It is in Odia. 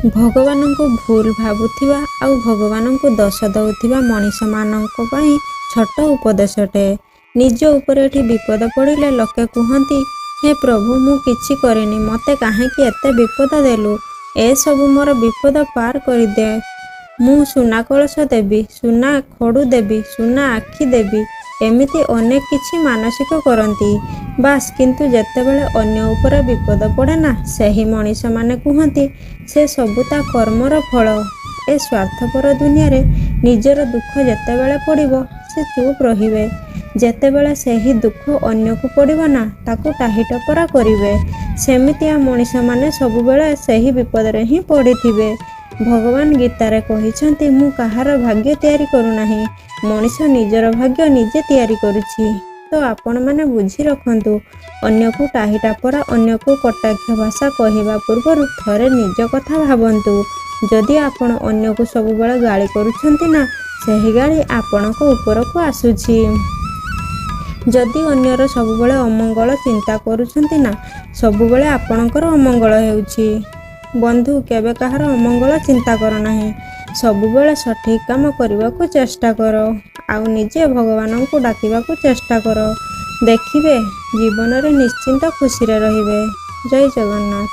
ଭଗବାନଙ୍କୁ ଭୁଲ ଭାବୁଥିବା ଆଉ ଭଗବାନଙ୍କୁ ଦୋଷ ଦେଉଥିବା ମଣିଷମାନଙ୍କ ପାଇଁ ଛୋଟ ଉପଦେଶଟେ। ନିଜ ଉପରେ ଏଠି ବିପଦ ପଡ଼ିଲେ ଲୋକେ କୁହନ୍ତି, ହେ ପ୍ରଭୁ, ମୁଁ କିଛି କରିନି, ମୋତେ କାହିଁକି ଏତେ ବିପଦ ଦେଲୁ? ଏସବୁ ମୋର ବିପଦ ପାର କରିଦେ, ମୁଁ ସୁନା କଳସ ଦେବି, ସୁନା ଖଡ଼ୁ ଦେବି, ସୁନା ଆଖି ଦେବି। ଏମିତି ଅନେକ କିଛି ମାନସିକ କରନ୍ତି ବାସ୍। କିନ୍ତୁ ଯେତେବେଳେ ଅନ୍ୟ ଉପରେ ବିପଦ ପଡ଼େ ନା, ସେହି ମଣିଷମାନେ କୁହନ୍ତି ସେ ସବୁ ତା କର୍ମର ଫଳ। ଏ ସ୍ୱାର୍ଥପର ଦୁନିଆରେ ନିଜର ଦୁଃଖ ଯେତେବେଳେ ପଡ଼ିବ, ସେ ଚୁପ୍ ରହିବେ। ଯେତେବେଳେ ସେହି ଦୁଃଖ ଅନ୍ୟକୁ ପଡ଼ିବ ନା, ତାକୁ ଟାହିଟାପରା କରିବେ। ସେମିତିଆ ମଣିଷମାନେ ସବୁବେଳେ ସେହି ବିପଦରେ ହିଁ ପଡ଼ିଥିବେ। ଭଗବାନ ଗୀତାରେ କହିଛନ୍ତି, ମୁଁ କାହାର ଭାଗ୍ୟ ତିଆରି କରୁନାହିଁ, ମଣିଷ ନିଜର ଭାଗ୍ୟ ନିଜେ ତିଆରି କରୁଛି। ତ ଆପଣମାନେ ବୁଝି ରଖନ୍ତୁ, ଅନ୍ୟକୁ ଟାହିଟାପରା, ଅନ୍ୟକୁ କଟାକ୍ଷ ଭାଷା କହିବା ପୂର୍ବରୁ ଥରେ ନିଜ କଥା ଭାବନ୍ତୁ। ଯଦି ଆପଣ ଅନ୍ୟକୁ ସବୁବେଳେ ଗାଳି କରୁଛନ୍ତି ନା, ସେହି ଗାଳି ଆପଣଙ୍କ ଉପରକୁ ଆସୁଛି। ଯଦି ଅନ୍ୟର ସବୁବେଳେ ଅମଙ୍ଗଳ ଚିନ୍ତା କରୁଛନ୍ତି ନା, ସବୁବେଳେ ଆପଣଙ୍କର ଅମଙ୍ଗଳ ହେଉଛି। ବନ୍ଧୁ, କେବେ କାହାର ଅମଙ୍ଗଳ ଚିନ୍ତା କର ନାହିଁ। ସବୁବେଳେ ସଠିକ୍ କାମ କରିବାକୁ ଚେଷ୍ଟା କର ଆଉ ନିଜେ ଭଗବାନଙ୍କୁ ଡାକିବାକୁ ଚେଷ୍ଟା କର। ଦେଖିବେ, ଜୀବନରେ ନିଶ୍ଚିନ୍ତ ଖୁସିରେ ରହିବେ। ଜୟ ଜଗନ୍ନାଥ।